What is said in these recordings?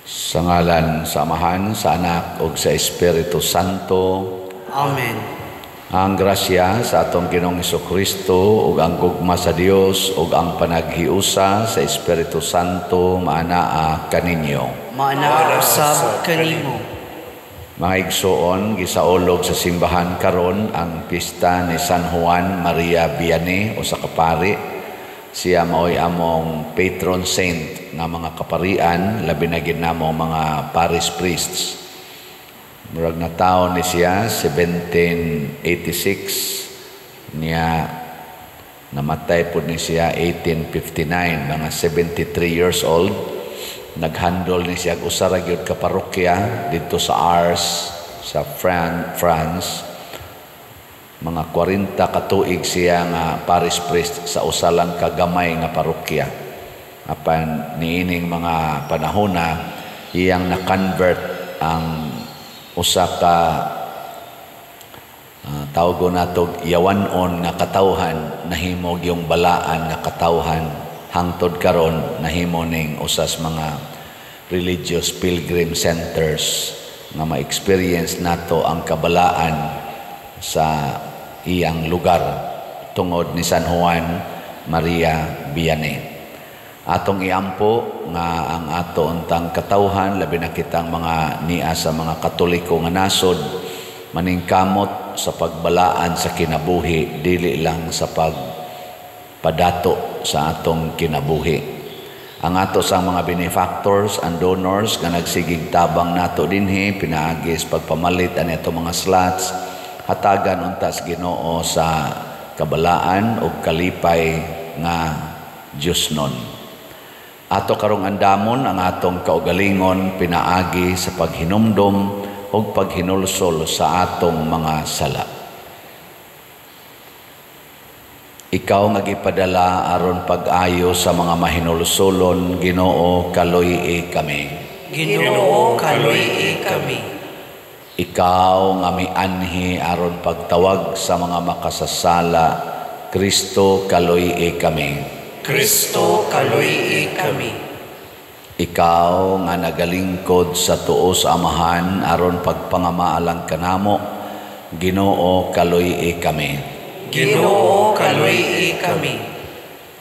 Sa ngalan sa Amahan, sa Anak ug sa Espiritu Santo. Amen. Ang grasya sa atong Ginoong Kristo ug ang gugma sa Dios ug ang panaghiusa sa Espiritu Santo maanaa kaninyo. Maanaa usab kanimo. Mga igsoon, gisaulog sa simbahan karon ang pista ni San Juan Maria Vianney, usa ka pari. Siya maoy among patron saint nga mga kaparian, labi na gid namo mga parish priests. Murag na taon ni siya 1786 niya, namatay pud ni siya 1859, mga 73 years old. Naghandle ni siya og usa ra gyud ka parokya didto sa Ars sa France. Mga 40 ka tuig siya nga parish priest sa usa lang ka gamay nga parokya. Apan niining mga panahona, iyang na-convert ang usa ka tawgo nato yawanon nga katawhan, nahimog yung balaan nga katawhan. Hangtod karon nahimo ning usas mga religious pilgrim centers nga ma-experience nato ang kabalaan sa iyang lugar tungod ni San Juan Maria Vianney. Atong iampo nga ang ato untang katawhan, labi na kitang mga nia sa mga Katoliko nga nasod, maningkamot sa pagbalaan sa kinabuhi, dili lang sa pagpadato sa atong kinabuhi. Ang ato sa mga benefactors and donors nga nagsigig tabang nato dinhi pinaagis pagpamalit ani ato mga slots, hatagan untas Ginoo sa kabalaan ug kalipay nga Dios nun. Ato karong andamon ang atong kaugalingon pinaagi sa paghinumdom ug paghinulsol sa atong mga sala. Ikaw nga gipadala aron pag-ayo sa mga mahinulsolon, Ginoo, kaluy-i kami. Ginoo, kaluy-i kami. Ikaw nga mianhi aron pagtawag sa mga makasasala, Kristo, kaluy-i kami. Kristo, kaluy-i kami. Ikaw nga nagalingkod sa tuo sa Amahan aron pagpangamaalang kanamo, Ginoo, kaluy-i kami. Ginoo, kaluy-i kami.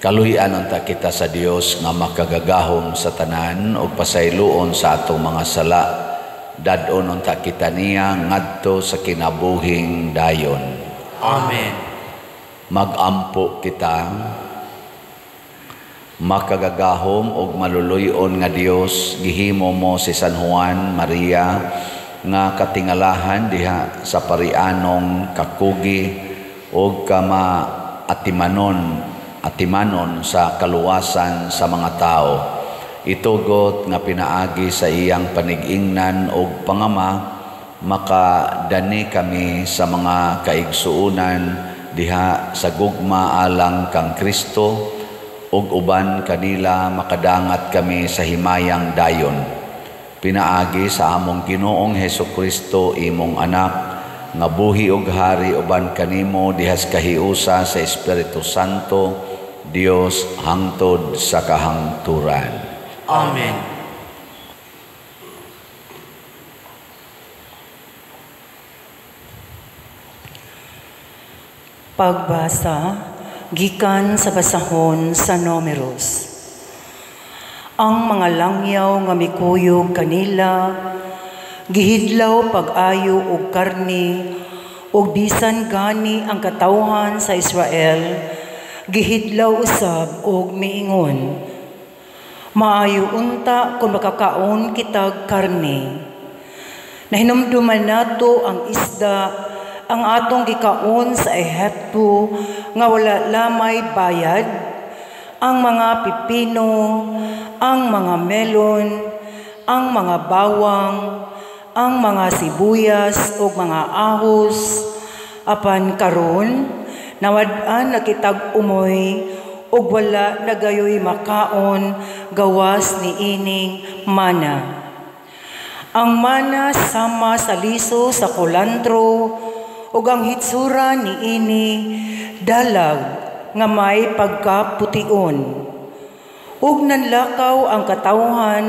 Kaluy-an unta kita sa Dios nga makagagahom sa tanan ug pasayloon sa atong mga sala. Dad-on unta kita niya ngadto sa kinabuhing dayon. Amen. Magampo kita. Makagagahom og maluluy-on nga Dios, gihimo mo si San Juan Maria nga katingalahan diha sa parianong kakugi og kama atimanon sa kaluwasan sa mga tao. Itugot nga pinaagi sa iyang panigingnan og pangama, makadani kami sa mga kaigsuonan diha sa gugma alang kang Kristo, ug uban kanila makadangat kami sa himayang dayon. Pinaagi sa among Ginoong Hesukristo, imong anak, nga buhi ug hari uban kanimo dihas kahiusa sa Espiritu Santo, Dios hangtod sa kahangturan. Amen. Pagbasa gikan sa basahon sa Nomeros. Ang mga langyaw nga mikuyog kanila gihidlaw pag-ayo og karni, ug bisan gani ang katawhan sa Israel gihidlaw usab og miingon, maayo unta kung makakaon kitag karni. Nahinumduman nato ang isda ang atong gikaon sa Ehipto nga wala lamay bayad, ang mga pipino, ang mga melon, ang mga bawang, ang mga sibuyas ug mga ahos. Apan karon nawad-an na kitag umoy ug wala na gayoy makaon gawas niining mana. Ang mana sama sa liso sa kulantro ug ang hitsura niini dalag nga may pagkaputiun. Ug nanlakaw ang katawhan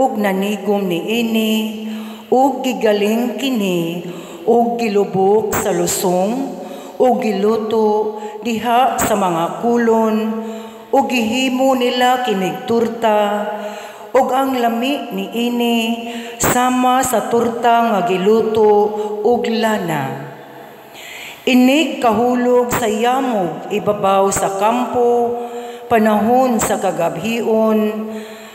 ug nanigom niini ug gigaling kini ug gilubok sa lusong ug giluto diha sa mga kulon ug gihimo nila kinig turta ug ang lami niini sama sa turta nga giluto ug lana. Inig kahulog sa yamog ibabaw sa kampo panahon sa kagabhion,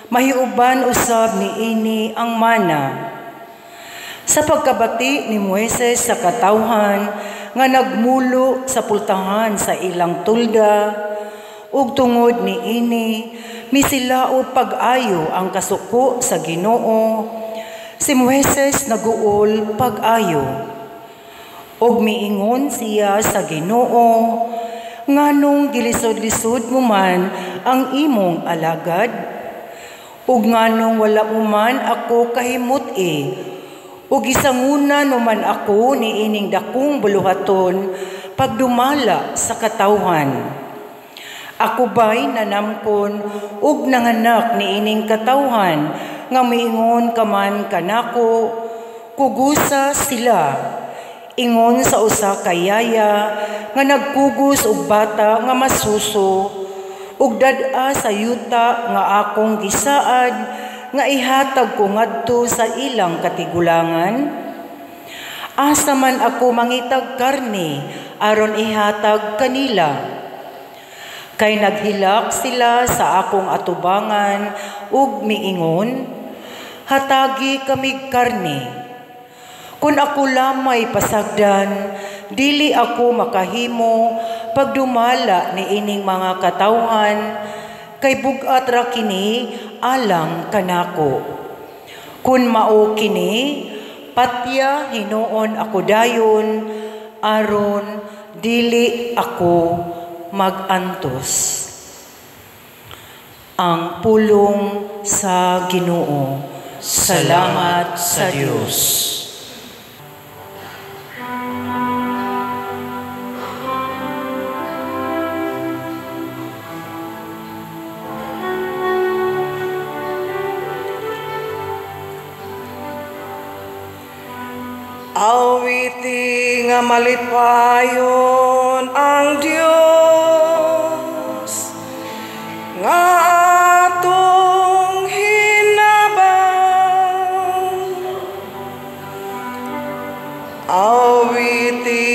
mahiuban usab niini ang mana. Sa pagkabati ni Moises sa katawhan nga nagmulo sa pultahan sa ilang tulda, ug tungod niini misilaot pag-ayo ang kasuko sa Ginoo, si Moises naguol pag-ayo. Ug miingon siya sa Ginoo, nganong gilisod-lisod mo man ang imong alagad? Ug nganong wala mo man ako kahimut-i? Ug gisangunan mo man ako niining dakong buluhaton pagdumala sa katawhan? Ako ba'y nanamkon ug nanganak niining katawhan nga miingon ka man kanako, kugusa sila? Ingon sa usa ka yaya nga nagkugos og bata nga masuso ug dad-a sa yuta nga akong gisaad nga ihatag ko ngadto sa ilang katigulangan. Asa man ako mangitag karne aron ihatag kanila? Kay naghilak sila sa akong atubangan ug miingon, hatagi kamig karne. Kun ako lamay pasagdan, dili ako makahimo pagdumala niining mga katawhan, kay bug-at ra kini alang kanako. Kun mao kini, patya hinuon ako dayon, aron dili ako magantos. Ang pulong sa Ginoo. Salamat sa Dios. Awiti nga malipayon ang Dios nga atong hinabang. Awiti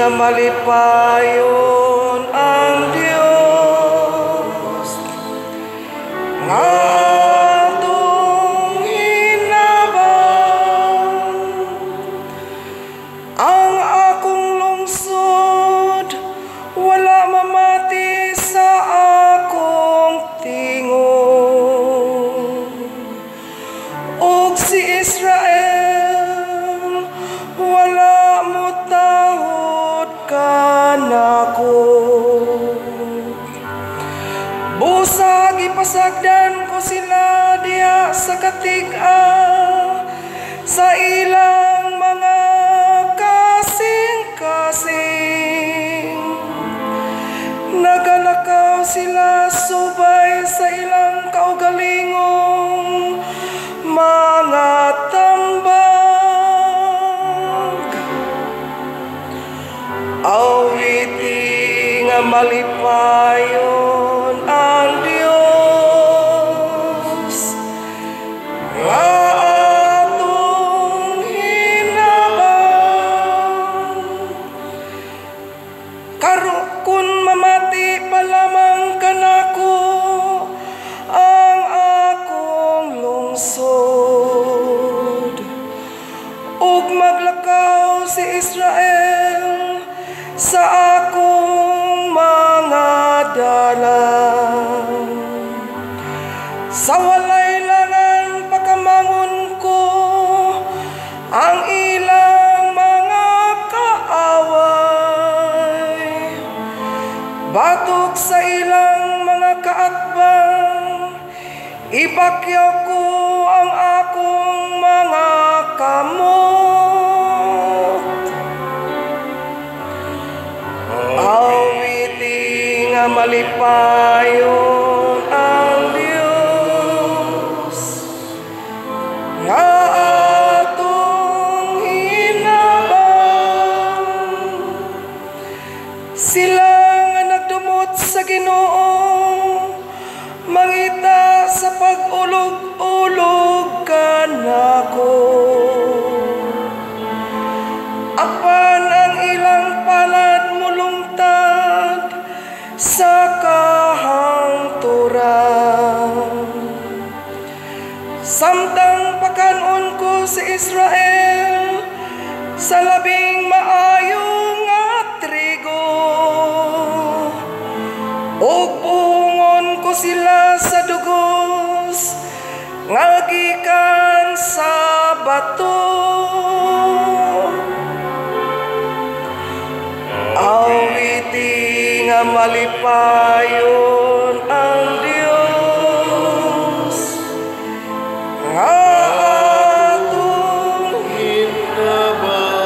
nga malipayon ang Dios nga atong hinabang. Ang akong lungsod wala mamati sa akong tingog, ug si Israel wala motahod kanako. Busag ipasagdan ko sila diha sa katig-a sa ilang mga kasing-kasing. Nagalakaw sila subay sa ilang kaugalingong mga tambag. Awiti nga malipayon ang Dios nga atong hinabang. Karon kun mamati pa lamang kanako ang akong lungsod, ug maglakaw si Israel sa akong mga dalan. Sa walay langan pakamangon ko ang ilang mga kaaway. Batok sa ilang mga kaatbang, ipakyaw ko ang akong mga kamot. Awiti nga malipayon ang Dios Ulog-ulog kanako. Apan ang ilang palad mulungtad sa kahangturan. Samtang pakanon ko si Israel sa labing maayo nga trigo, ug buhongon ko sila sa dugos nga gikan sa bato. Awiti nga malipayon ang Dios nga atong hinabang.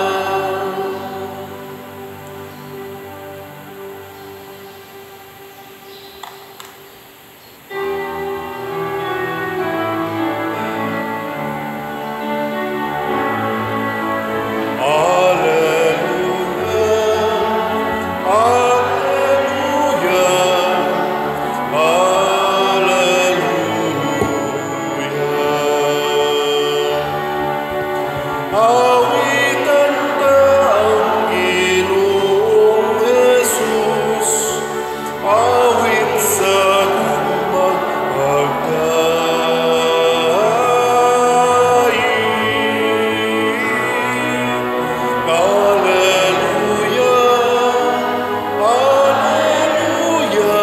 Alleluia, Alleluia, Alleluia. Awitan ta ang Ginoong Jesus, awit sa gugmag pagdaig. Alleluia, Alleluia,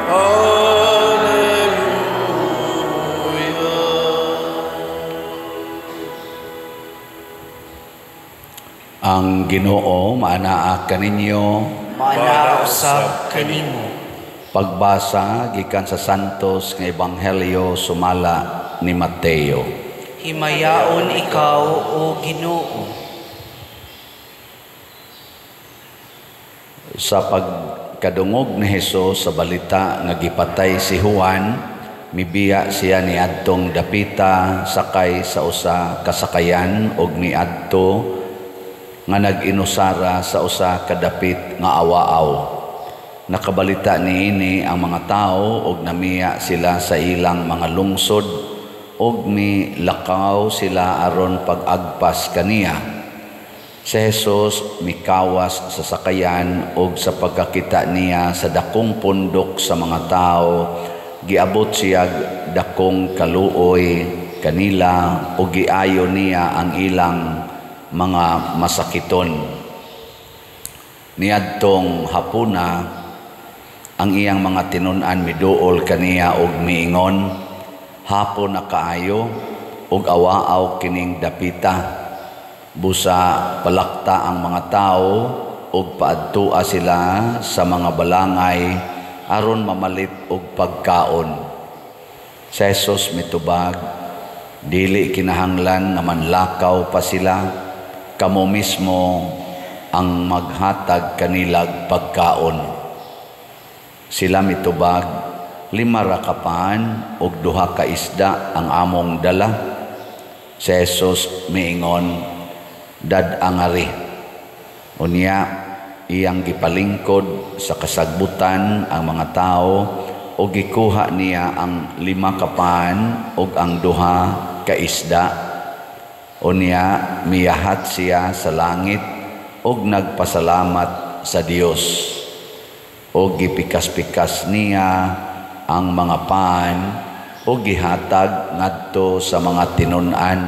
Alleluia. Ang Ginoo maanaa kaninyo. Maanaa usab kanimo. Pagbasa gikan sa Santos nga Ebanghelyo sumala ni Mateo. Himayaon ikaw, o Ginoo. Sa pagkadungog ni Hesus sa balita nga gipatay si Juan, mibiya siya niadtong dapita sakay sa usa ka sakayan og miadto nga nag-inusara sa usa ka dapit nga awaaw. Nakabalita niini ang mga tawo og namiya sila sa ilang mga lungsod og milakaw sila aron pag-agpas kaniya. Si Jesus mikawas sa sakayan og sa pagkakita niya sa dakong pundok sa mga tawo, giabot siya dakong kaluoy kanila og giayo niya ang ilang mga masakiton. Niadtong hapuna, ang iyang mga tinun-an miduol kaniya og miingon, hapon na kaayo og awaaw kining dapita. Busa palakta ang mga tao og paadtua sila sa mga balangay aron mamalit og pagkaon. Si Jesus mitubag, dili kinahanglan nga manlakaw pa sila, kamo mismo ang maghatag kanilag pagkaon. Sila mitubag, 5 ra ka pan og 2 ka isda ang among dala. Si Jesus miingon, dad-angari. Unya iyang gipalingkod sa kasagbutan ang mga tao og gikuha niya ang 5 ka pan ug ang 2 ka isda. Unya miyahat siya sa langit ug nagpasalamat sa Dios. Og gipikas-pikas niya ang mga pan ug gihatag ngadto sa mga tinun-an,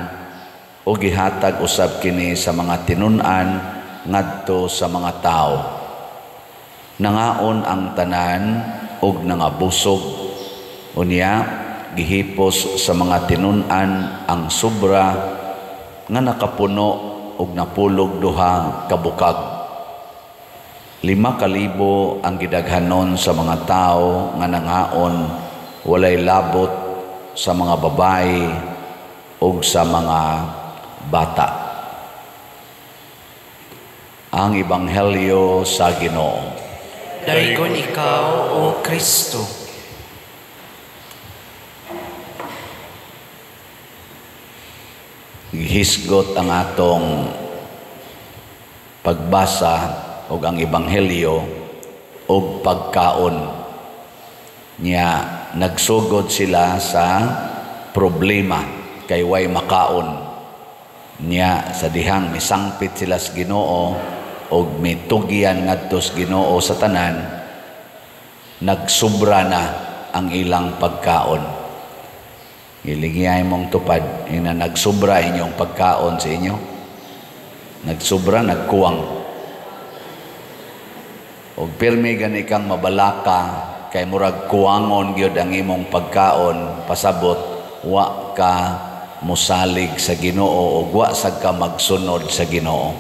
ug gihatag usab kini sa mga tinun-an ngadto sa mga tawo. Nangaon ang tanan ug nangabusog. Unya gihipos sa mga tinun-an ang sobra nga nakapuno ug napulog 2 ka bukag. 5,000 ang gidaghanon sa mga tawo nga nangaon, walay labot sa mga babae ug sa mga bata. Ang Ebanghelyo sa Ginoo. Daygon ikaw, O Kristo. Gihisgot ang atong pagbasa og ang Ebanghelyo og pagkaon. Nya nagsugod sila sa problema kay way makaon. Nya sa dihang misangpit sila sa Ginoo og mitugyan ngadto sa Ginoo sa tanan, nagsubra na ang ilang pagkaon. Gilingiyay mong tupad, ina nagsubra inyong pagkaon sa inyo. Nagsubra, nagkuwang. Og pirmi gani kang mabalaka kay murag kuwangon gyud ang imong pagkaon, pasabot wa ka mosalig sa Ginoo og wa sad ka magsunod sa Ginoo.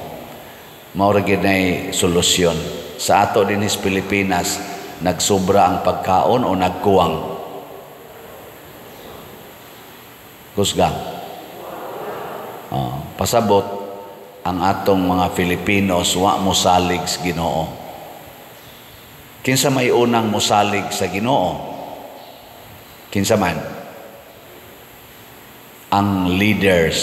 Mao ra gyud nay solusyon. Sa ato dinhi sa Pilipinas, nagsubra ang pagkaon o nagkuwang? Kusga. Pasabot ang atong mga Filipinos wa mosalig sa Ginoo. Kinsa may unang mosalig sa Ginoo? Kinsa man? Ang leaders,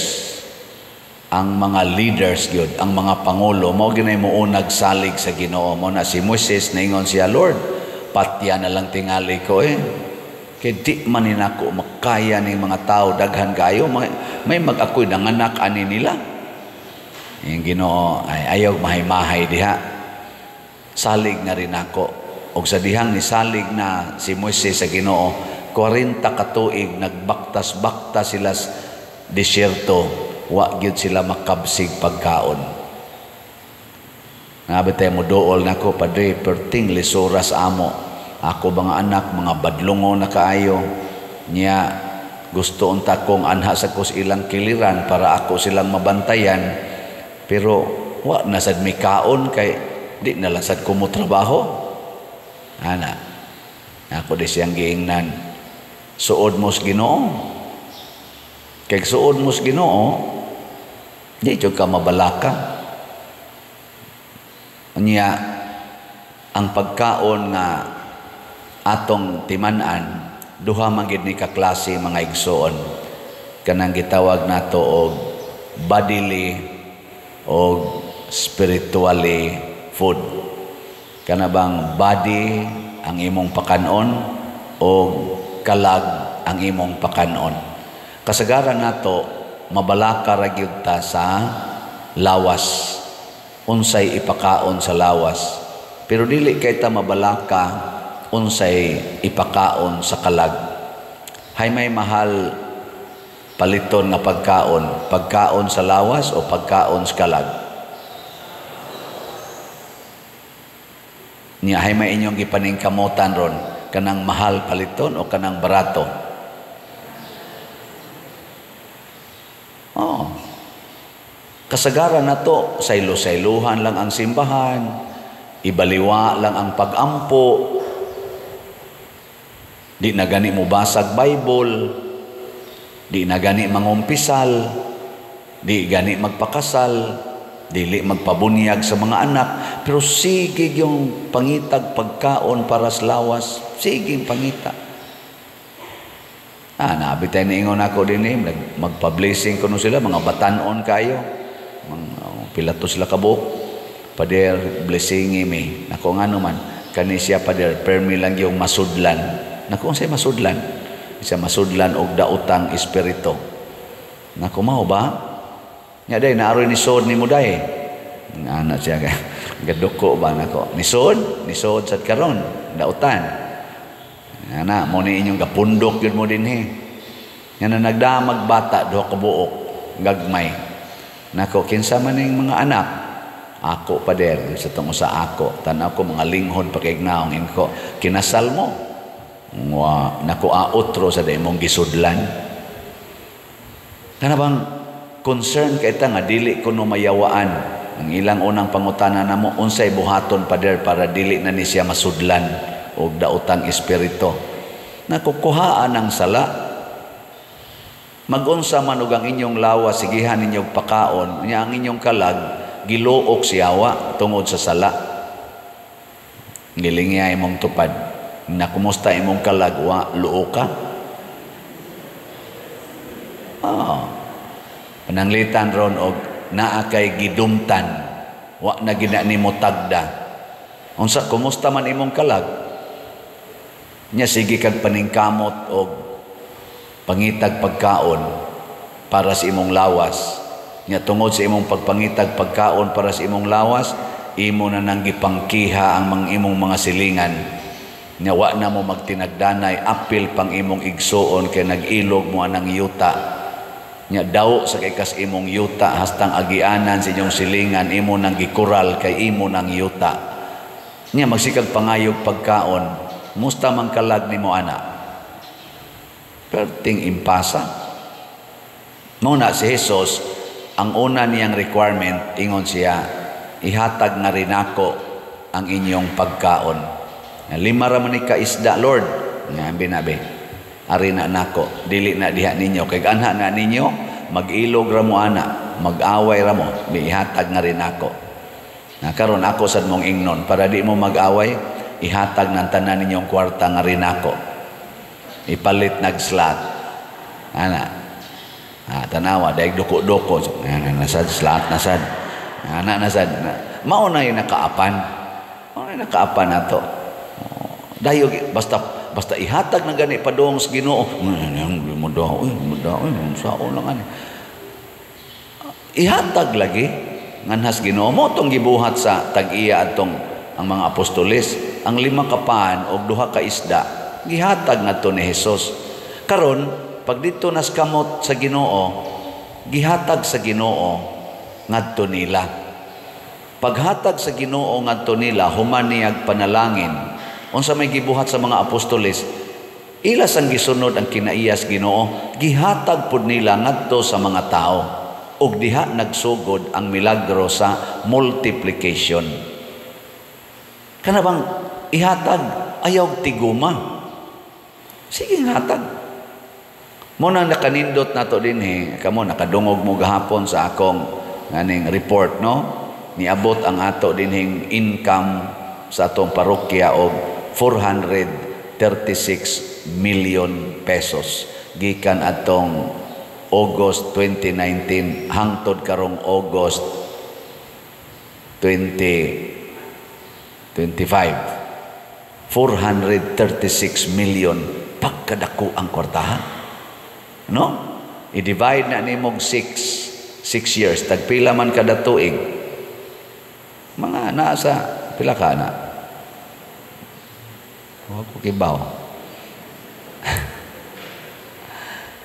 ang mga leaders gyud, ang mga pangulo, mao ginay mounag salig sa Ginoo. Mo na si Moises naingon siya, Lord, patya na lang tingali ko eh. Kay di man ni nako makaya ning mga tao daghan kaayo, may mag-akoy nanganak ani nila. Yung Ginoo ay ayaw mahay-mahay diha. Salig na rin ako. Og sa dihang nisalig na si Moises sa Ginoo, 40 ka tuig nagbaktas-baktas sila sa disyerto, wa gyud sila makabsig pagkaon. Nabi tayo mo dool nako, Padre, perting lisuras amo. Ako mga anak, mga badlungo na kaayo. Niya, gusto unta kong anha sa kus ilang kiliran para ako silang mabantayan. Pero wa na sad mikaon kay di na lang sad ko mo trabaho. Ana, ako di siyang giingnan. Suod mo sa Ginoo. Kay suod mo sa Ginoo, di jud ka mabalaka. Unya, ang pagkaon nga atong timan-an, duha man gid ni ka klase mga igsoon. Kanang gitawag nato og bodily og spiritually food. Kana bang body ang imong pakanon o kalag ang imong pakanon. Kasagaran nato mabalaka ra gyud ta sa lawas. Unsay ipakaon sa lawas. Pero dili kay ta mabalaka unsay ipakaon sa kalag. Hay may mahal paliton nga pagkaon, pagkaon sa lawas o pagkaon sa kalag. Niya hay may inyong gipaningkamotan ron, kanang mahal paliton o kanang barato? Oh. Kasagaran na to, saylo-sayluhan lang ang simbahan, ibaliwa lang ang pag-ampo, di na gani mo basag Bible, di na gani mangumpisal, di gani magpakasal, dili magpabunyag sa mga anak, pero sige yung pangitag pagkaon para sa lawas, sige pangita. Naabi tayo niingon ako din eh, magpa-blessing ko sila, mga batanon kayo, mga pila to sila kabuok. Pader, blessing mi. Nako nga naman, kani siya pader, permi lang yung masudlan. Nako, unsay masudlan? Siya masudlan og daotang espiritu. Nako, mao ba? Nga day, naaroy ni sod ni mo day. Ana siya, gaduko ba nako? Ni sod? Ni sod sad karon, daotan. Ana, mo ni inyong gapundok yun mo din he. Nga na nagdamag bata, duha ka buok, gagmay. Nako, kinsa man ning mga anak? Ako pader, sa tong usa ako. Tanaw ko mga linghod pakiignaong inko. Kinasal mo? Wa, nako aotro sa day mong gisudlan. Kana bang concern kay ta nga dili kuno mayawaan. Ang ilang unang pangutana namo, unsay buhaton pader para dili na ni siya masudlan og daotang espiritu. Nakukuhaan ang sala. Magunsa man og ang inyong lawas, sigihan ninyong pakaon, nya ang inyong kalag giluok siyawa tungod sa sala. Gilingya imong tupad. Na kumusta imong kalag, wa luo ka? Oh. Pananglitan ron og naa kay gidumtan, wa na gina nimo tagda. Unsa kumusta man imong kalag? Nya sige kag paningkamot og pangitag pagkaon para sa imong lawas. Nya tungod sa imong pagpangitag pagkaon para sa imong lawas, imo na nang gipangkiha ang mga imong mga silingan. Nya wa na mo magtinagdanay, apil pang imong igsuon kay nag-ilog mo anang yuta. Nya daw sa kay kas imong yuta hastang agianan sa inyong silingan, imo nang gikural kay imo nang yuta. Nya magsikag pangayog pagkaon, musta man kalag nimo ana. Perting impasa. Mao na si Jesus, ang una niyang requirement, ingon siya, ihatag na rin ako ang inyong pagkaon. Lima ra man ni ka isda, Lord. Nga binabi. Ari na nako, dili na diha ninyo kay anha na ninyo, mag-ilog ra mo ana, mag-away ra mo, ihatag na rin ako. Na karon ako sad mong ingnon para di mo mag-away, ihatag ng tanan ninyong kwarta nga rin ako. Ipalit nag-slot. Ana. Ah, tanawa daig duko-duko. Nasad slot nasad. Ana nasad. Mao na yung nakaapan. Mao na yung nakaapan nato. Dayo basta ihatag na gani padung sa Ginoo. Mo daw, mo daw, saon lang ani. Ihatag lagi nganhas Ginoo mo tong gibuhat sa tag-iya atong ang mga apostoles, ang 5 ka pan og 2 ka isda gihatag ngadto ni Hesus. Karon pag didto nas kamot sa Ginoo, gihatag sa Ginoo ngadto nila. Paghatag sa Ginoo ngadto nila, human niyag panalangin. Unsa may gibuhat sa mga apostoles, ila sang gisunod ang kinaiyas Ginoo, gihatag pud nila ngadto sa mga tao. Ug diha nagsugod ang milagro sa multiplication. Kana bang ihatag ayaw tiguma. Sige hatag. Mo nang nakanindot nato dinhi, kamo nakadungog mo gahapon sa akong nganing report, no? Niabot ang ato dinhing income sa atong parokya og 436 million pesos gikan atong August 2019 hangtod karong August 2025. 436 million pagkadako ang kwartahan, no? I-divide na nimog 6 years, tagpila man kada tuig, mga nasa pila ka na. Wa ko kibaw.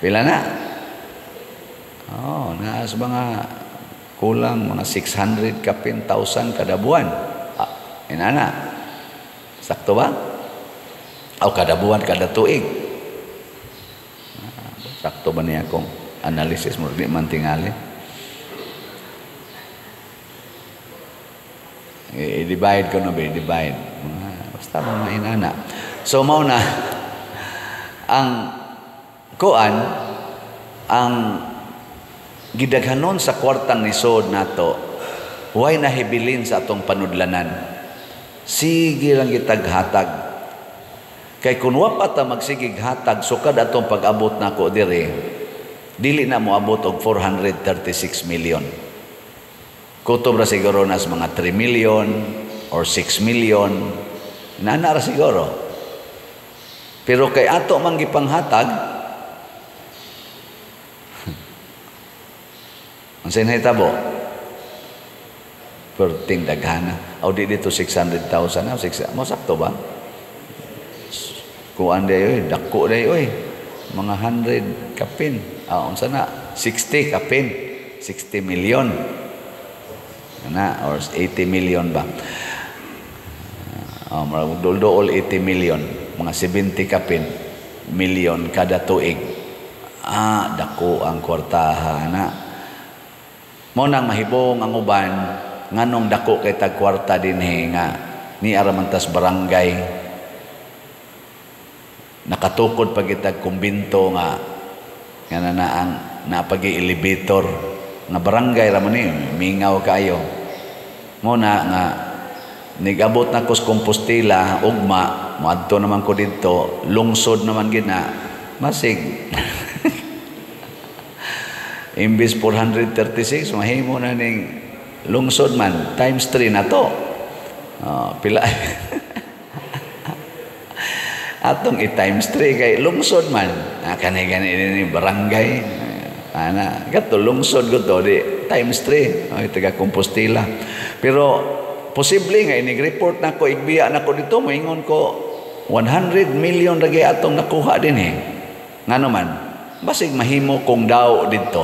Pila na? Oh, naas mga kulang mga 600 kapin thousand kada buwan. Ah, inana. Sakto ba? O kada buwan, kada tuig. Ah, sakto ba niya akong analysis mo? Di man tingali. I-divide ko na ba? I-divide. Basta mga inana. So, mao na ang kuan, ang gidaghanon sa kwartang nisod nato, way nahibilin sa atong panudlanan. Sige lang gitaghatag. Kay kun wa pa ta magsigig hatag sukad atong pag-abot nako diri, dili na moabot og 436 million. Kutob ra siguro nas mga 3 million or 6 million. Nana ra siguro. Pero kay ato man gipanghatag, unsay nahitabo? Perting daghana. Aw di dito 600,000 na, mo sakto ba? Kuan day oy, dako day oy. Mga 100 kapin. Ah, unsa na? 60 kapin. 60 million. Ana or 80 million ba? Oh, murag dol-dool 80 million, mga 70 kapin million kada tuig. Ah, dako ang kwartaha na. Mo nang mahibong ang uban nganong dako kay tag kwarta dinhi nga ni aramantas barangay. Nakatukod pag itag kumbinto nga nga na ang napagi elevator nga barangay ra man ni mingaw kayo. Mo na nga nigabot na ko sa Compostela ugma, moadto naman ko didto, lungsod naman gina masig. Imbis 436 mahimo na ning lungsod man times 3 na to. Oh, pila. Atong i-times 3 kay lungsod man. Ah, kani gani ni barangay. Ana, kato lungsod ko to di times 3. Ay, taga Compostela. Pero posible nga inig-report nako, igbiya nako dito, moingon ko 100 million ra gyud atong nakuha din eh. Ngano man, basig mahimo kong daw didto.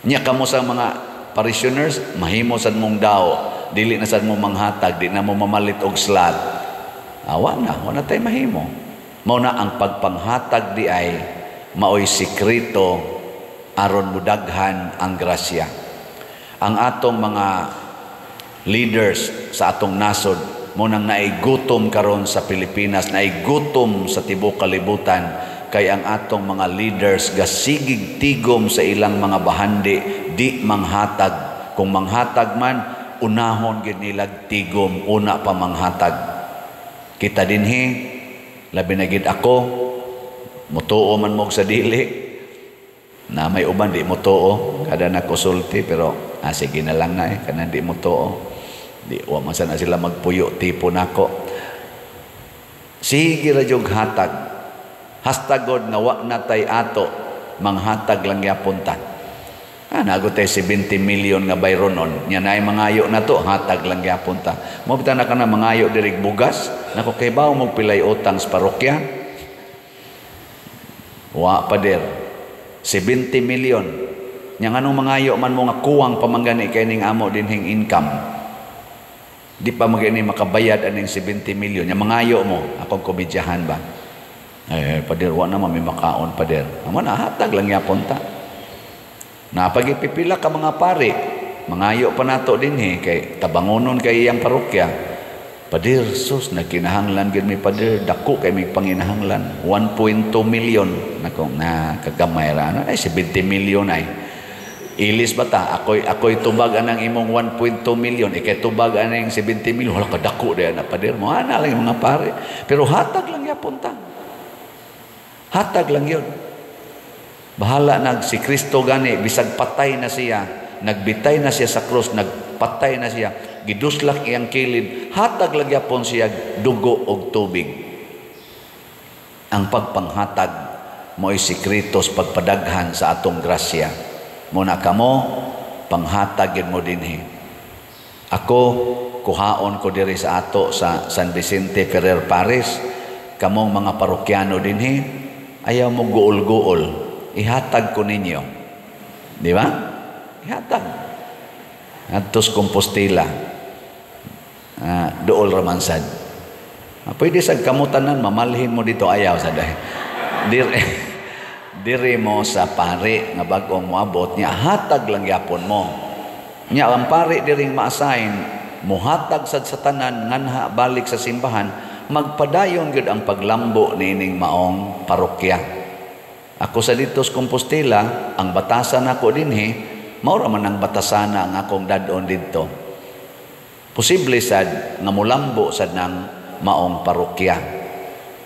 Nya kamo sa mga parishioners, mahimo sad mong daw, dili na sad mo manghatag, di na mo mamalit og slot. Awa na, wala tay mahimo. Mao na ang pagpanghatag di ay maoy sikreto aron mudaghan ang grasya. Ang atong mga leaders sa atong nasod mo nang naigutom karon sa Pilipinas, naigutom sa tibuok kalibutan, kay ang atong mga leaders gasigig tigom sa ilang mga bahandi, di manghatag. Kung manghatag man, unahon gid nilag tigom una pa manghatag. Kita dinhi, labi na gid ako, mutuo man mo sa dili, na may uban di mutuo, kada na kusulti, pero sige na lang na kanang di mutuo. Di wa man sana sila magpuyo tipo nako. Sige ra jud hatag. Hastagod nga wa na tay ato, manghatag lang gyapon ta. Nago tay 70 million nga bayronon, nya naay mangayo na to, hatag lang gyapon ta. Mo bitaw na kana mangayo diri bugas, nako kay bawo mo pilay utang sa parokya. Wa pader. 70 million. Nya nganong mangayo man mo nga kuwang pamanggani kay ning amo dinhing income. Di pa magani makabayad aning 70 million. Nya mangayo mo, akong komedyahan ba? Eh, pader, wa na may makaon, pader. Amo na, hatag lang yapon ta. Napagipipila ka mga pare, mangayo pa nato dinhi kay tabangonon kay iyang parokya. Pader, sus, nagkinahanglan gid mi pader, dako kay mi panginahanglan, 1.2 million. Nako, na kagamay ra ano, ay 70 million ay. Ilis ba ta? Ako'y tubag anang imong 1.2 million, ikay tubag anang 70 million. Wala ka dako diyan na pader mo. Ana lang yung mga pare. Pero hatag lang yapon ta. Hatag lang yun. Bahala nag si Kristo gani, bisag patay na siya, nagbitay na siya sa krus, nagpatay na siya, giduslak iyang kilid, hatag lang yapon siya dugo og tubig. Ang pagpanghatag mo'y sikreto sa pagpadaghan sa atong grasya. Muna kamo, panghatag yun mo dinhi. Ako, kuhaon ko diri sa ato sa San Vicente Ferrer Parish, kamong mga parokyano dinhi, ayaw mo guol-guol, ihatag ko ninyo. Di ba? Ihatag. Adtos Compostela. Dool ramansad. Pwede sa kamutanan, mamalhin mo dito, ayaw sa dahil. Diri mo sa pare nga bag-ong moabot niya, hatag lang yapon mo. Nya ang pare diring ma-assign, muhatag sad sa tanan nganha balik sa simbahan, magpadayon gyud ang paglambo niining maong parokya. Ako sa dito sa Compostela, ang batasan nako dinhi, mao ra man ang batasana ang akong dad-on didto. Posible sad nga molambo sad nang maong parokya.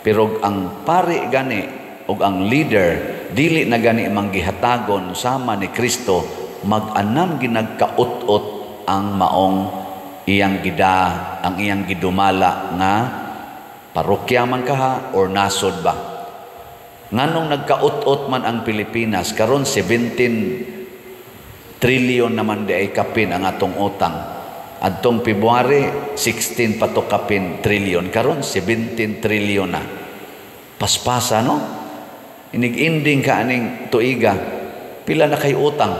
Pero ang pare gani ug ang leader dili na gani manggihatagon sama ni Kristo, mag-anam ginagkaut-ot ang maong iyang gida, ang iyang gidumala nga parokya man kaha or nasod ba. Nganong nagkaut-ot man ang Pilipinas karon 17 trillion naman di ay kapin ang atong utang. Adtong February 16 pa to kapin trillion, karon 17 trillion na. Paspasa no? Inig-ending ka aning tuiga, pila na kay utang?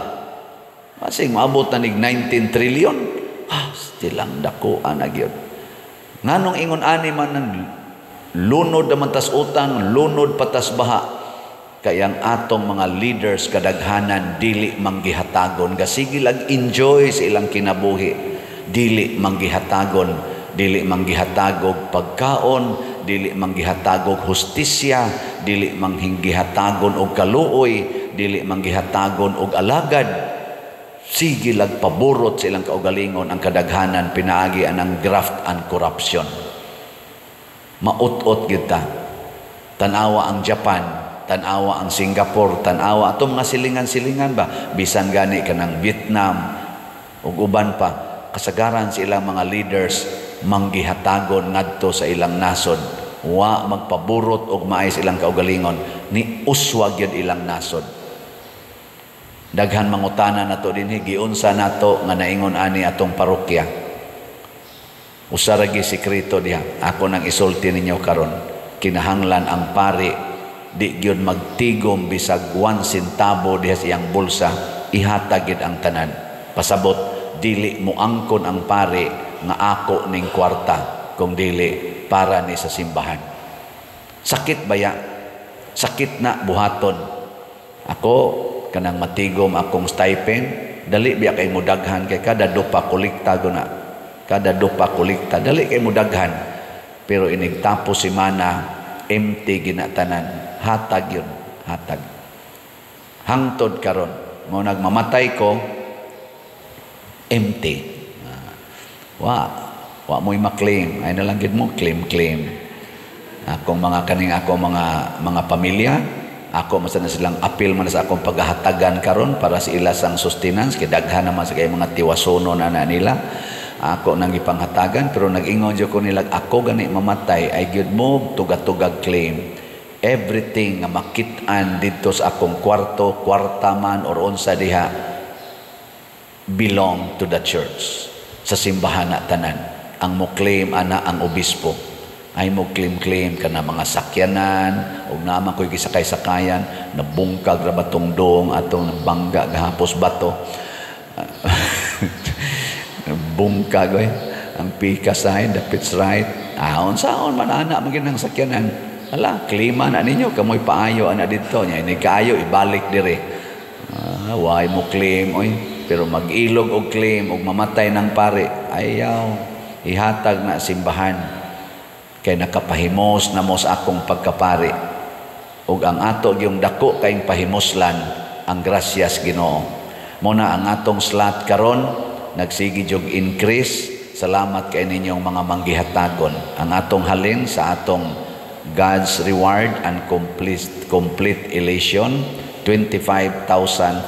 Masing maabot na nig 19 trillion. Still ang dakuan na gyud. Nganong ingon ani man ng lunod naman tas utang, lunod patas baha. Kay ang atong mga leaders kadaghanan dili manggihatagon, gasigi lag enjoy sa ilang kinabuhi. Dili manggihatagon, dili manggihatagog pagkaon, dili manggihatagog hustisya, dili manggihatagon og kaluoy, dili manggihatagon og alagad. Sige lag paborot sa ilang kaugalingon ang kadaghanan pinaagi ang graft and corruption. Maut-ot kita. Tanawa ang Japan, tanawa ang Singapore, tanawa atong mga silingan-silingan ba, bisan gani kanang Vietnam ug uban pa, kasagaran sa ilang mga leaders manggihatagon ngadto sa ilang nasod. Wa magpaburot og maayos ilang kaugalingon, ni uswag gyud ilang nasod. Daghan mangutana nato dinhi, giunsa nato nga naingon ani atong parokya. Usa ra gyud sekreto diha. Ako nang isulti ninyo karon. Kinahanglan ang pari di gyud magtigom bisag 1 centavo diha sa iyang bulsa, ihatag gyud ang tanan. Pasabot, dili moangkon ang pari nga ako ning kwarta kung dili para ni sa simbahan. Sakit baya? Sakit na buhaton. Ako kanang matigom akong stipend, dali biya kay mudaghan kay kada dupa kolekta guna. Kada dupa kolekta, dali kay mudaghan. Pero inig tapos semana, empty ginatanan. Hatag yun, hatag. Hangtod karon, mo nagmamatay ko, empty. Wa, wa mo'y maklaim. Ay na lang gid mo, claim, claim. Akong mga kaning ako mga pamilya, ako man na silang apil man sa akong paghahatagan karon para sa ila sang sustenance kay daghan naman sa kay mga tiwasono na na nila. Ako nang gipanghatagan, pero nag-ingon jud ko nila, ako gani mamatay ay gyud mo tugatugag claim. Everything nga makit-an didto sa akong kwarto, kwarta man or unsa diha, belong to the church. Sa simbahan na tanan. Ang mo claim ana ang obispo. Ay mo claim-claim ka na mga sakyanan, og naman ko'y gisakay-sakayan, nabungkag ra batong dong atong nabangga gahapos bato. Bungkag oy. Ang pikas ay dapit right. Ahon saon man ana man ang sakyanan. Ala, klima na ninyo kamoy paayo ana didto nya ini kaayo ibalik dire. Way mo claim oy, pero mag-ilog og claim og mamatay ng pare, ayaw ihatag na simbahan. Kay nakapahimos na mo sa akong pagkapari. Ug ang ato gyung dako kayong pahimuslan ang grasyas Ginoo. Muna ang atong slot karon nagsigi jog increase. Salamat kay ninyong mga manggihatagon. Ang atong halin sa atong God's reward and complete elation, 25,532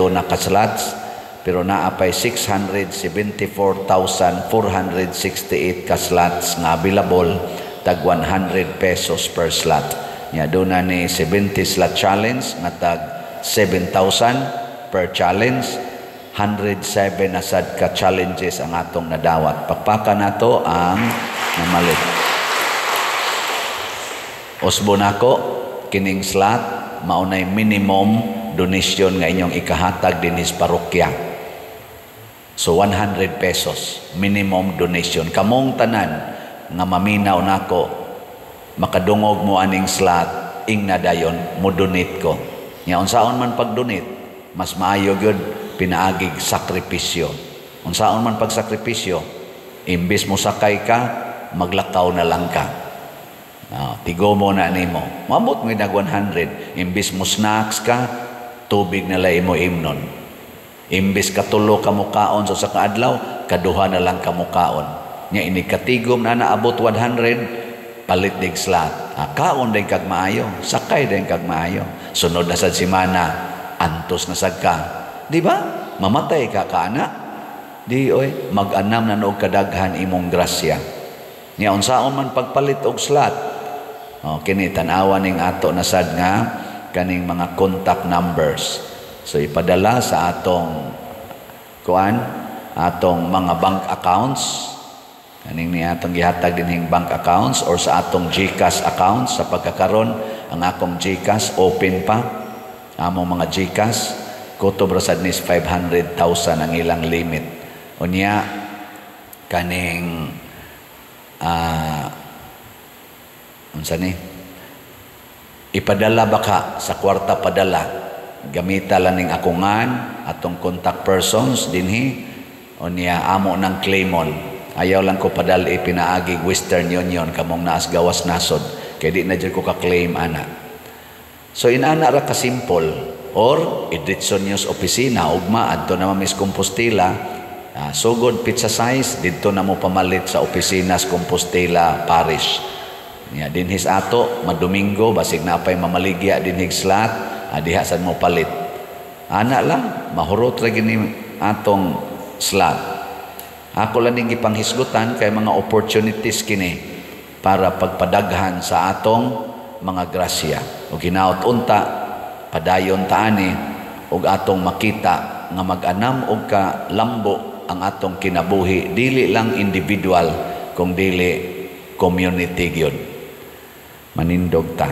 na kaslots, pero naapay 674,468 kaslots nga available, tag 100 pesos per slot. Nya doon na ni 70 slot challenge nga tag 7,000 per challenge. 107 na sad ka challenges ang atong nadawat. Pakpaka nato ang namalit. Usbo nako kining slot maunay minimum donation nga inyong ikahatag dinhis parokya. So 100 pesos minimum donation. Kamong tanan nga maminaw nako makadungog mo aning slot, ingna dayon mo donate ko. Nya unsaon man pag-donate, mas maayo gyud pinaagig sakripisyo. Unsaon man pagsakripisyo, imbis mo sakay ka, maglakaw na lang ka. Tigo mo na nimo. Maabot mo nag 100. Imbis mo snacks ka, tubig na lang imo imnon. Imbis katulo ka mukaon sa kaadlaw, kaduha na lang ka mukaon. Nya ini katigom na naabot 100, palit dig slot. Kaon din kag maayo, sakay din kag maayo. Sunod na sad semana, antos na sad ka. Di ba? Mamatay ka kaana. Di oy, mag-anam na noog kadaghan imong grasya. Nya unsaon man pagpalit og slot. Oh, kini tan-awa ning ato na sad nga kaning mga contact numbers. So ipadala sa atong kuan, atong mga bank accounts, kaning ni atong gihatag dinhing bank accounts or sa atong GCash accounts. Sa pagkakaron ang akong GCash open pa. Among mga GCash kutob ra sad nis 500,000 ang ilang limit. Unya kaning unsa ni? Ipadala baka sa kwarta padala. Gamita lang ning akungan atong contact persons dinhi. Unya amo nang claimon. Ayaw lang ko padala ipinaagi Western Union kamong naas gawas nasod kay di na jud ko ka-claim ana. So inana ra ka simple. Or idritso niyo sa opisina ugma adto na Miss Compostela, sugod pizza size didto na mo pamalit sa opisina sa Compostela Parish. Nya dinhis ato madomingo basig napay mamaligya dinhig slot, diha sad mo palit. Ana lang mahurot ra gini atong slot. Ako lang ning gipanghisgutan kay mga opportunities kini. para pagpadaghan sa atong mga grasya. Ug hinaot unta padayon ta ani ug atong makita nga mag-anam og kalambo ang atong kinabuhi, dili lang individual kung dili community gyud. Manindog ta.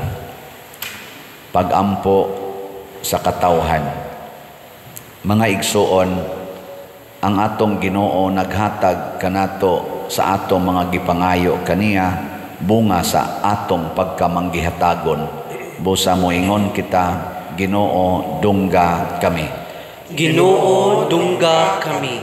Pagampo sa katawhan. Mga igsuon, ang atong Ginoo naghatag kanato sa atong mga gipangayo kaniya bunga sa atong pagkamanggihatagon. Busa moingon kita, Ginoo, dungga kami. Ginoo, dungga kami.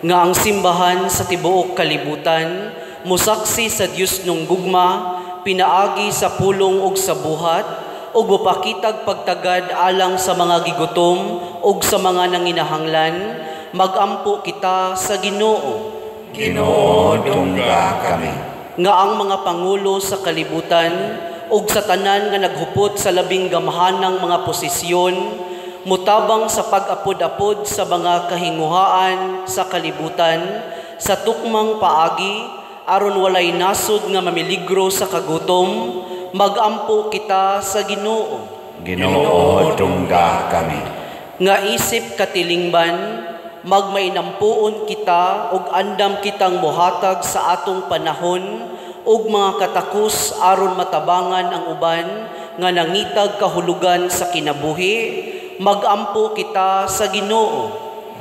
Nga ang simbahan sa tibuok kalibutan musaksi sa Dios nung gugma, pinaagi sa pulong ug sa buhat, ug mopakitag pagtagad alang sa mga gigutom ug sa mga nanginahanglan, magampo kita sa Ginoo. Ginoo, dungga kami. Nga ang mga pangulo sa kalibutan ug sa tanan nga naghupot sa labing gamhanang mga posisyon, mutabang sa pag-apod-apod sa mga kahinguhaan sa kalibutan sa tukmang paagi aron walay nasod nga mamiligro sa kagutom, magampo kita sa Ginoo. Ginoo, dungga kami. Nga isip katilingban, magmainampuon kita ug andam kitang mohatag sa atong panahon ug mga katakus aron matabangan ang uban nga nangitag kahulugan sa kinabuhi, magampo kita sa Ginoo.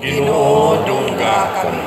Ginoo, dungga kami.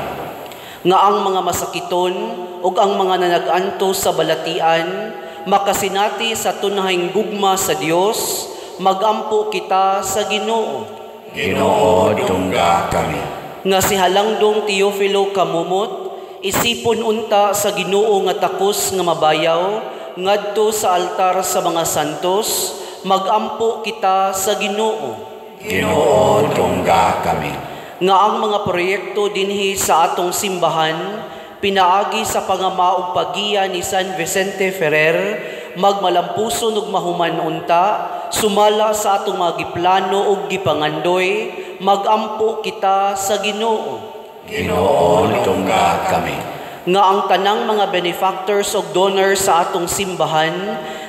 Nga ang mga masakiton ug ang mga nanag-antos sa balatian makasinati sa tunahing gugma sa Dios, magampo kita sa Ginoo. Ginoo, dungga kami. Nga si Halangdong Teofilo Camomot isipon unta sa Ginoo nga takos nga mabayaw ngadto sa altar sa mga santos, magampo kita sa Ginoo. Ginoo, dungga kami. Nga ang mga proyekto dinhi sa atong simbahan pinaagi sa pangama ug paggiya ni San Vicente Ferrer, magmalampuson ug mahuman unta sumala sa atong mga giplano ug gipangandoy, magampo kita sa Ginoo. Ginoo, dungga kami. Nga ang tanang mga benefactors ug donors sa atong simbahan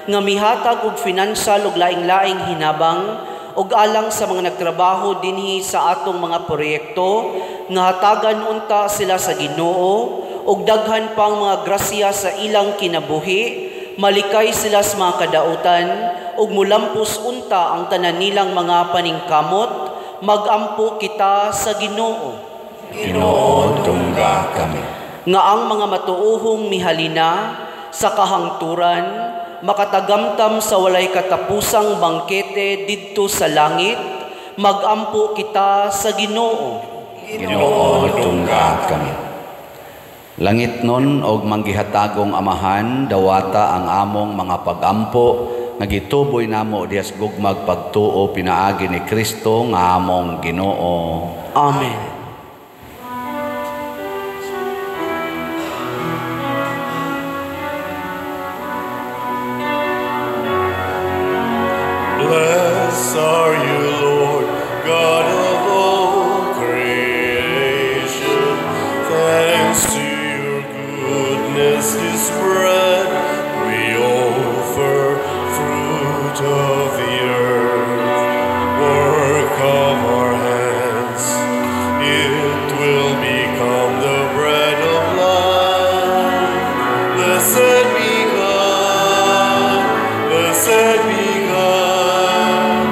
nga mihatag og financial ug laing-laing hinabang ug alang sa mga nagtrabaho dinhi sa atong mga proyekto, nga hatagan unta sila sa Ginoo ug daghan pang mga grasya sa ilang kinabuhi, malikay sila sa mga kadautan ug mulampos unta ang tanan nilang mga paningkamot, magampo kita sa Ginoo. Ginoo, dungga kami. Nga ang mga matuohong mihalina sa kahangturan makatagamtam sa walay katapusang bangkete didto sa langit, magampo kita sa Ginoo. Ginoo, dungga kami. Langit nun og manggihatagong Amahan, dawata ang among mga pagampo nga gituboy namo diha sa gugmag pagtuo pinaagi ni Kristo nga among Ginoo. Amen. Blessed are you, Lord, God of all creation. Thanks to your goodness, this bread we offer, fruit of the earth, work of our hands. It will become the bread of life. Blessed be God, blessed be God,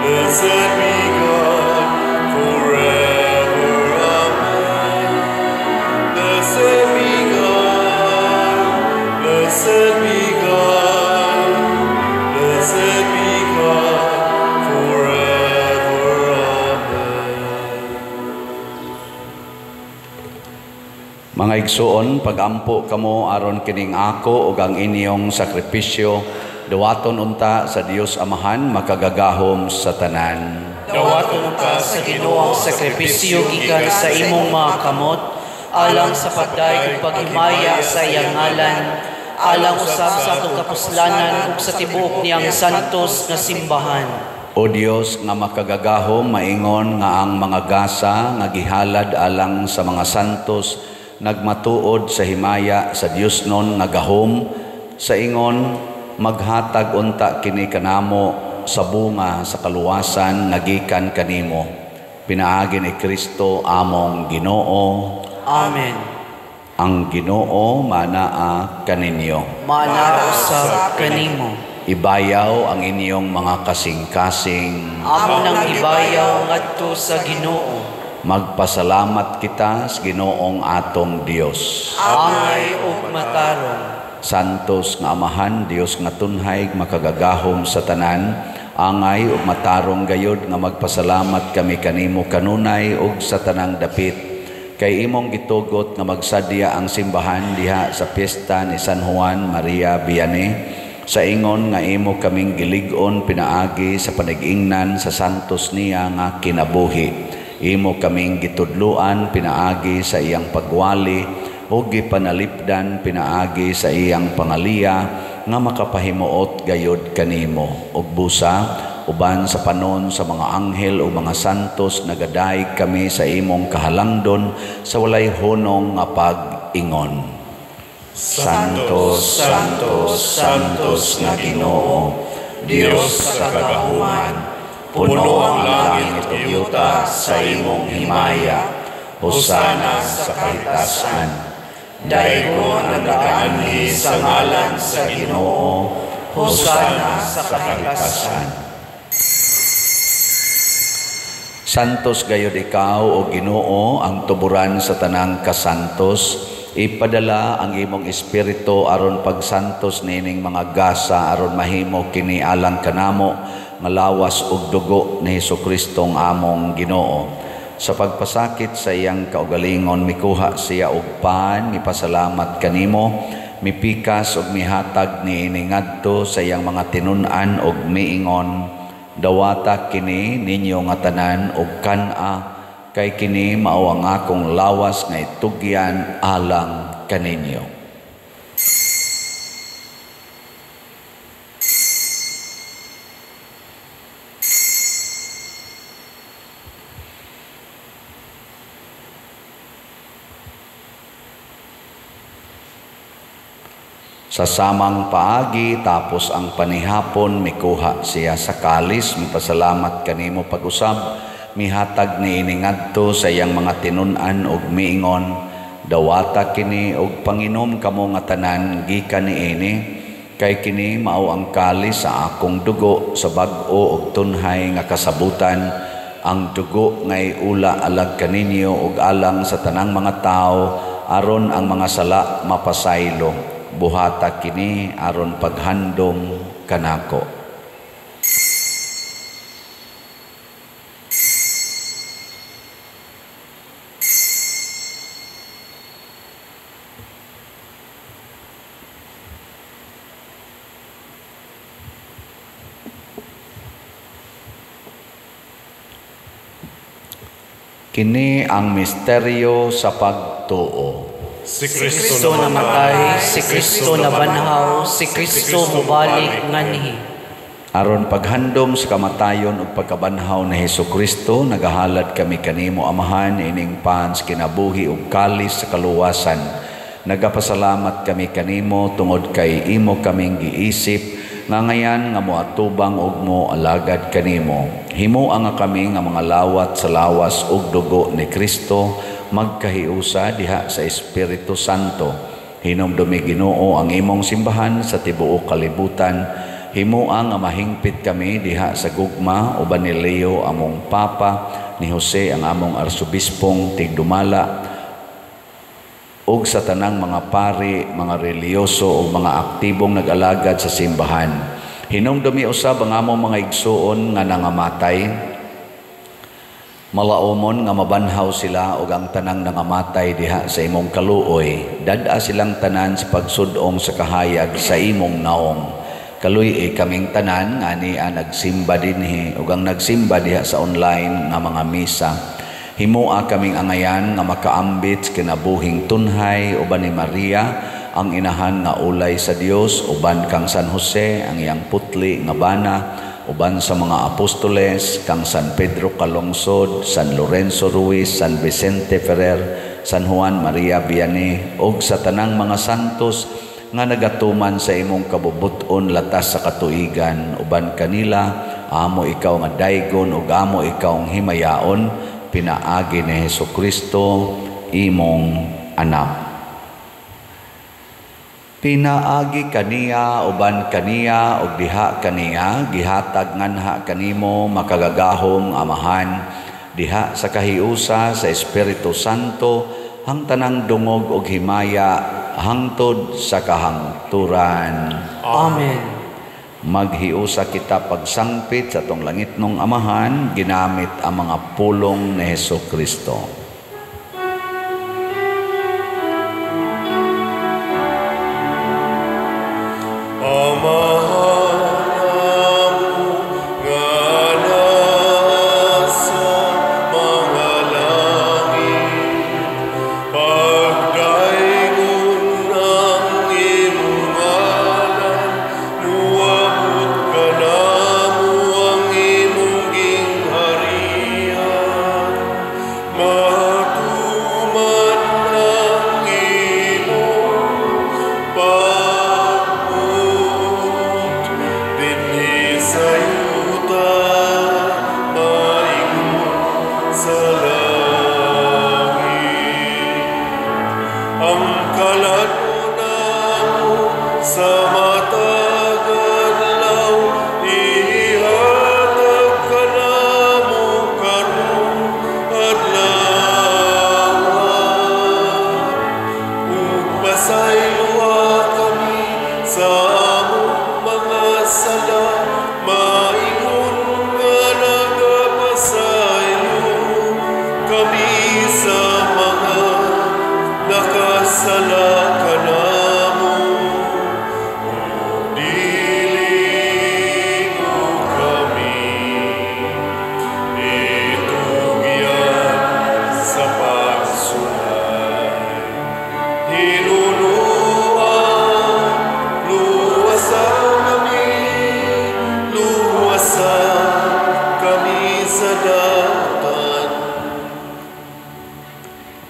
blessed be God forever. Amen. Blessed be God, blessed be God, blessed be God forever. Amen. Mga igsuon, pagampo kamo aron kining ako ug ang inyong sakripisyo duwaton unta sa Dios Amahan makagagahom sa tanan. Dawaton unta sa Ginoo ang sakripisyo gikan sa imong mga kamot, alang sa pagdayeg ug paghimaya sa iyang ngalan, alang usab sa atong kapuslanan ug sa tibuok niyang santos nga simbahan. O Dios nga makagagahom, maingon nga ang mga gasa nga gihalad alang sa mga santos nagmatuod sa himaya sa Dios non nga gahom, Sa ingon maghatag unta kini kanamo sa bunga sa kaluwasan nga gikan kanimo. Pinaagi ni Kristo among Ginoo. Amen. Ang Ginoo manaa kaninyo. Manaa usab kanimo. Ibayaw ang inyong mga kasing-kasing. Amo nang ibayaw ngadto sa Ginoo. Magpasalamat kita sa Ginoong atong Dios. Angay ug matarong. Santos nga Amahan, Dios nga tunhay, makagagahom sa tanan, angay ug matarong gayod nga magpasalamat kami kanimo kanunay ug sa tanang dapit. Kay imong gitugot nga magsadya ang simbahan diha sa piyesta ni San Juan Maria Vianney, sa ingon nga imo kaming gilig-on pinaagi sa panag-ingnan sa santos niya nga kinabuhi. Imo kaming gitudluan pinaagi sa iyang pagwali ug gipanalipdan pinaagi sa iyang pangaliya nga makapahimuot gayod kanimo. Ug busa uban sa panon sa mga anghel o mga santos nagadaig kami sa imong kahalangdon sa walay hunong nga pag-ingon. Santos, Santos, Santos nga Ginoo, Dios sa kagahuman, puno ang langit ug yuta sa imong himaya. Hosana sa kahitasan. Daygon ang nagaanhi sa ngalan sa Ginoo. Hosana sa kahitasan. Santos gayod ikaw o Ginoo, ang tuburan sa tanang kasantos. Ipadala ang imong espiritu aron pagsantos niining mga gasa aron mahimo kini alang kanamo nga lawas ug dugo ni Hesukristo among Ginoo. Sa pagpasakit sa iyang kaugalingon mikuha siya og pan, mipasalamat kanimo, mipikas ug mihatag niini ngadto sa iyang mga tinun-an ug miingon, dawata kini ninyo nga tanan ug kan-a, kay kini mao ang akong lawas nga itugyan alang kaninyo. Sa samang paagi, tapos ang panihapon, mikuha siya sa kalis, mipasalamat kanimo pag-usab, mihatag niini ngadto sa iyang mga tinun-an ug miingon, dawata kini og panginom kamo nga tanan gikan niini, kay kini mao ang kalis sa akong dugo sa bag-o ug tunhay nga kasabutan, ang dugo nga iula alag kaninyo ug alang sa tanang mga tawo aron ang mga sala mapasaylo. Buhata kini aron paghandom kanako. Kini ang misteryo sa pagtuo. Si Kristo namatay, si Kristo nabanhaw, si Kristo mubalik nganhi. Aron paghandom sa kamatayon ug pagkabanhaw ni Hesukristo, nagahalad kami kanimo Amahan ining pan sa kinabuhi ug kalis sa kaluwasan. Nagapasalamat kami kanimo tungod kay imo kaming giisip nga ngayan nga moatubang ug mo alagad kanimo. Himoa nga kami nga mga lawat sa lawas ug dugo ni Kristo magkahiusa diha sa Espiritu Santo. Hinumdumi Ginoo ang imong simbahan sa tibuok kalibutan. Himoa nga mahingpit kami diha sa gugma uban ni Leo among Papa, ni Jose ang among Arsobispong tigdumala, ug sa tanang mga pari, mga reliyoso ug mga aktibong nag-alagad sa simbahan. Hinumdumi usab ang among mga igsuon nga nangamatay, malaumon nga mabanhaw sila ug ang tanang nangamatay diha sa imong kaluoy. Dad-a silang tanan sa pagsud-ong sa kahayag sa imong naong. Kaluy-i kaming tanan nga ania nagsimba dinhi ug ang nagsimba diha sa online nga mga misa. Himoa kaming angayan nga makaambit sa kinabuhing tunhay uban ni Maria ang inahan nga ulay sa Dios, uban kang San Jose ang iyang putli nga bana, uban sa mga apostoles kang San Pedro Calungsod, San Lorenzo Ruiz, San Vicente Ferrer, San Juan Maria Vianney, ug sa tanang mga santos nga nagatuman sa imong kabubut-on latas sa katuigan. Uban kanila amo ikaw nga daygon ug amo ikaw ang himayaon, pinaagi ni Hesukristo imong anak. Pinaagi kaniya, uban kaniya, ug diha kaniya, gihatag nganha kanimo makagagahom Amahan, diha sa kahiusa sa Espiritu Santo, hang tanang dungog ug himaya hangtod sa kahangturan. Amen. Maghiusa kita pagsangpit sa atong langitnong Amahan, ginamit ang mga pulong ni Hesukristo.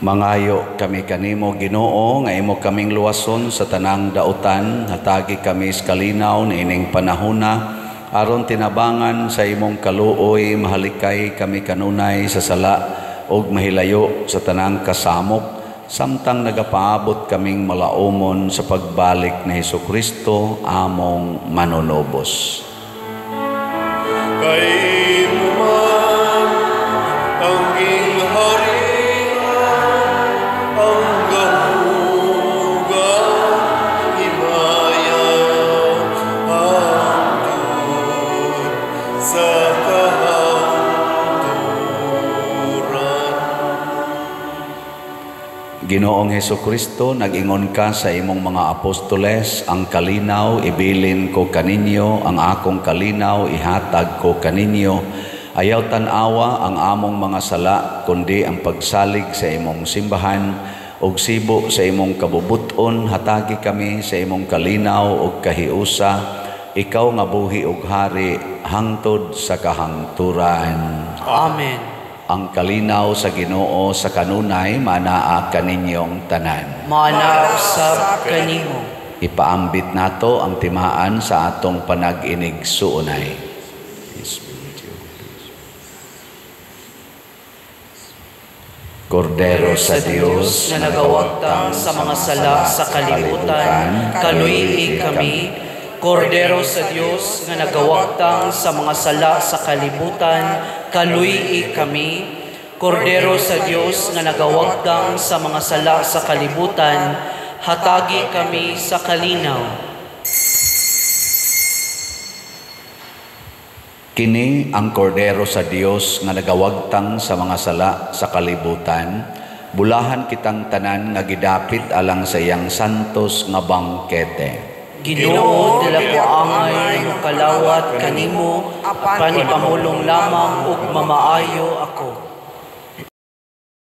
Mangayo kami kanimo, Ginoo, nga imo kaming luwason sa tanang dautan, hatagi kami sa kalinaw niining panahona, aron tinabangan sa imong kaluoy, mahalikay kami kanunay sa sala ug mahilayo sa tanang kasamok, samtang nagapaabot kaming malaumon sa pagbalik ni Hesukristo among manunubos. Kay man ang ginghari, Ginoong Hesukristo, nag-ingon ka sa imong mga apostoles, ang kalinaw ibilin ko kaninyo, ang akong kalinaw ihatag ko kaninyo. Ayaw tan-awa ang among mga sala, kundi ang pagsalig sa imong simbahan, ug sibo sa imong kabubuton, hatagi kami sa imong kalinaw ug kahiusa, ikaw nga buhi ug hari hangtod sa kahangturan. Amen. Ang kalinaw sa Ginoo sa kanunay manaa kaninyong tanan. Manaa usab kanimo. Ipaambit nato ang timaan sa atong panag-inig suunay. Kordero sa Dios na nagawagtang sa mga sala sa kalibutan, kaluy-i kami. Kordero sa Dios nga nagawagtang sa mga sala sa kalibutan, kaluy-i kami. Kordero sa Dios nga nagawagtang sa mga sala sa kalibutan, hatagi kami sa kalinaw. Kini ang kordero sa Dios nga nagawagtang sa mga sala sa kalibutan, bulahan kitang tanan nga gidapit alang sa iyang santos nga bangkete. Ginoo, dila ko angay ng kalawat kanimo, apan ipamulong lamang ug mamaayo ako.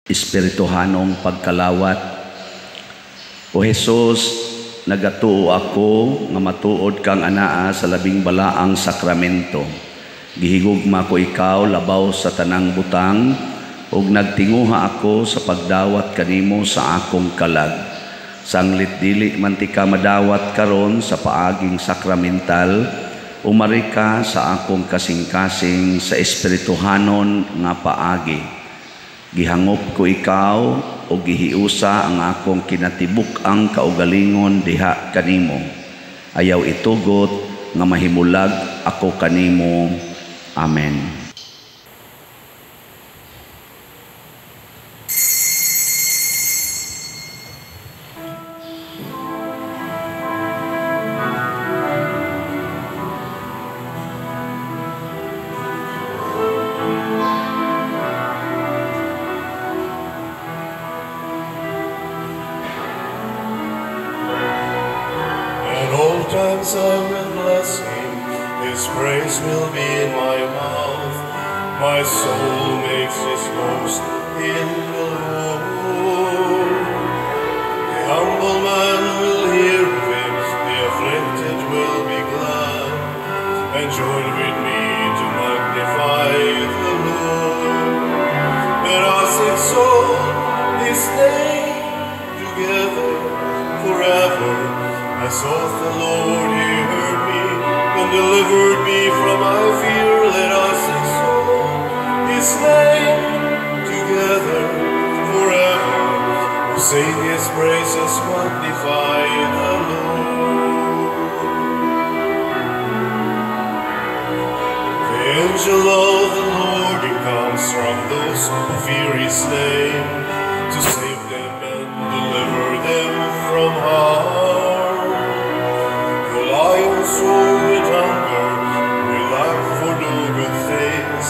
Espirituhanong pagkalawat. O Jesus, nagatuo ako nga matuod kang anaa sa labing balaang sakramento. Gihigugma ko ikaw labaw sa tanang butang, ug nagtinguha ako sa pagdawat kanimo sa akong kalag. Sanglit dili man tika madawat karon sa paaging sakramental, umari ka sa akong kasing-kasing sa espirituhanon nga paagi. Gihangop ko ikaw o gihiusa ang akong kinatibuk-ang kaugalingon diha kanimo. Ayaw itugot nga mahimulag ako kanimo. Amen. I will bless him, his praise will be in my mouth. My soul makes its boast in the Lord. The humble man will hear of him, the afflicted will be glad, and join with me to magnify the Lord. Let us exalt his name together forever. I sought the Lord, he heard me, and delivered me from my fear. Let us exalt his name together forever. We sing his praises, magnify the Lord. The angel of the Lord comes from those who fear his name, to save them and deliver them from harm. Lions roar with hunger, we lack for no good things.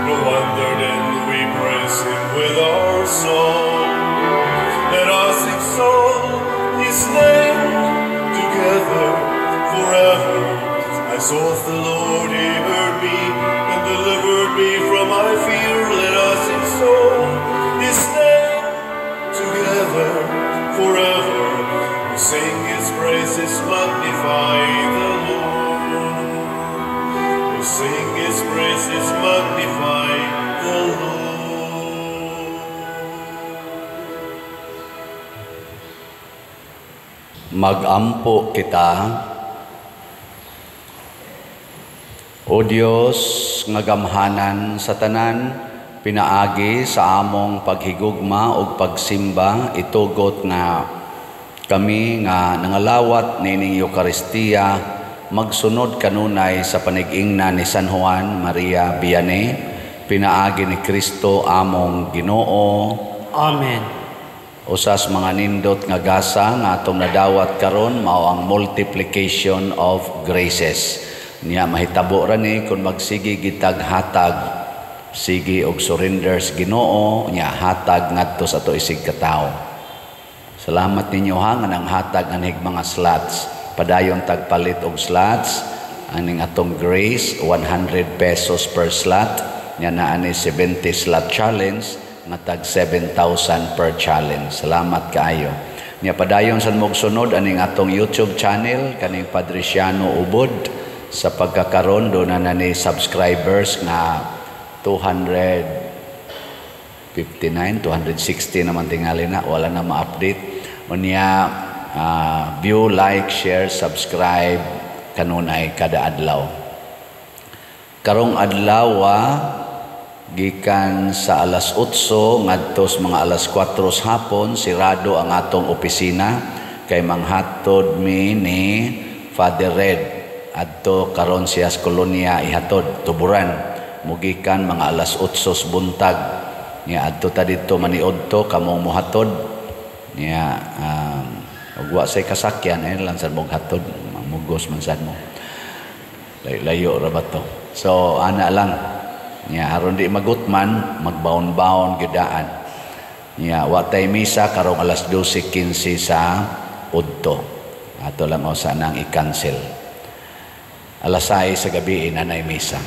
No wonder then we praise him with our song. Let us exalt his name together forever. I sought the Lord, he heard me, and delivered me from my fear. Let us exalt his name together forever. We sing his praises, magnify the Lord. We sing his praises, magnify the Lord. Magampo kita. O Dios, nga gamhanan sa tanan, pinaagi sa among paghigugma ug pagsimba, itugot nga kami nga nangalawat nining Eukaristiya magsunod kanunay sa panig-ingna ni San Juan Maria Vianney, pinaagi ni Kristo among Ginoo. Amen. Usas mga nindot nga gasa nga atong nadawat karon mao ang multiplication of graces. Niya mahitabo ra ni kun magsige gitag hatag, sige og surrender sa Ginoo, nya hatag ngadto sa ato isig katawo. Salamat ninyo ha nga nang hatag anig mga slots. Padayon tagpalit og slots aning atong grace 100 pesos per slot. Nya naa ni 70 slot challenge nga tag 7,000 per challenge. Salamat kaayo. Nya padayon sad mog sunod aning atong YouTube channel kaning Padre Siano Ubod. Sa pagkakaron do na ni subscribers nga 259, 260 naman tingali na, wala na ma-update. Unya view, like, share, subscribe kanunay kada adlaw. Karong adlaw gikan sa alas 8 ngadto sa mga alas 4 sa hapon sirado ang atong opisina kay manghatod mi ni Father Red adto karon siya sa kolonya ihatod tuburan mugikan mga alas 8 sa buntag. Nya adto ta didto maniudto kamong mohatod. Nya ug wa say kasakyan ay lang sad mong hatod, mugos man sad mo. Layo ra ba to. So ana lang. Nya aron di magutman, magbaon-baon gyudaan. Nya wa tay misa karong alas 12:15 sa udto. Ato lang usa nang i-cancel. Alas 6 sa gabi nanay misa.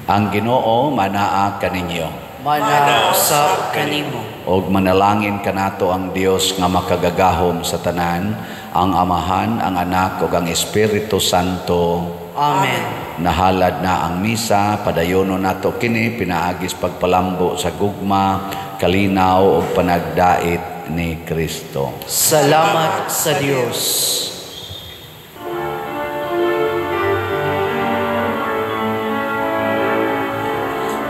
Ang Ginoo manaa kaninyo. Manaa usab kanimo. Og manalangin kanato ang Dios nga makagagahom sa tanan, ang Amahan, ang Anak ug ang Espiritu Santo. Amen. Nahalad na ang misa, padayonon nato kini pinaagis pagpalambo sa gugma, kalinaw ug panagdait ni Kristo. Salamat sa Dios.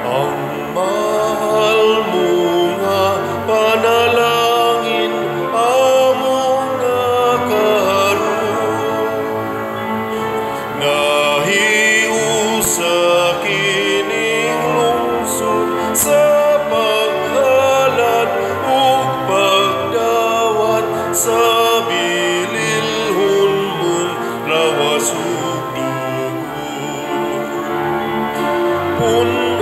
Ang mahal mo nga panalangin among nakaroon. Nahiusa kining lungsod sa paghalad ug pagdawat sa bililhon mong lawas ug dugo.